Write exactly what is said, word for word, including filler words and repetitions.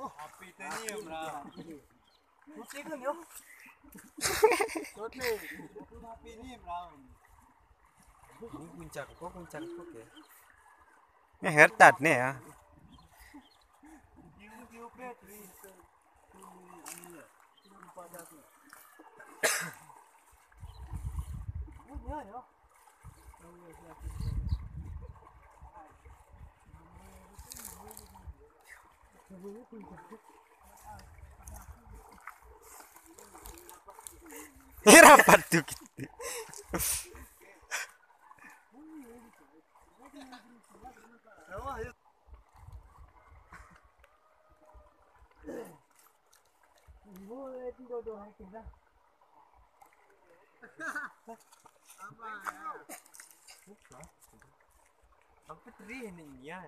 Api teunyiem lah. Api teunyiem lah. Ini puncak, kok puncak, oke. Nyan hertat nè ya. Rapat tu kita. Apa trih ni ya?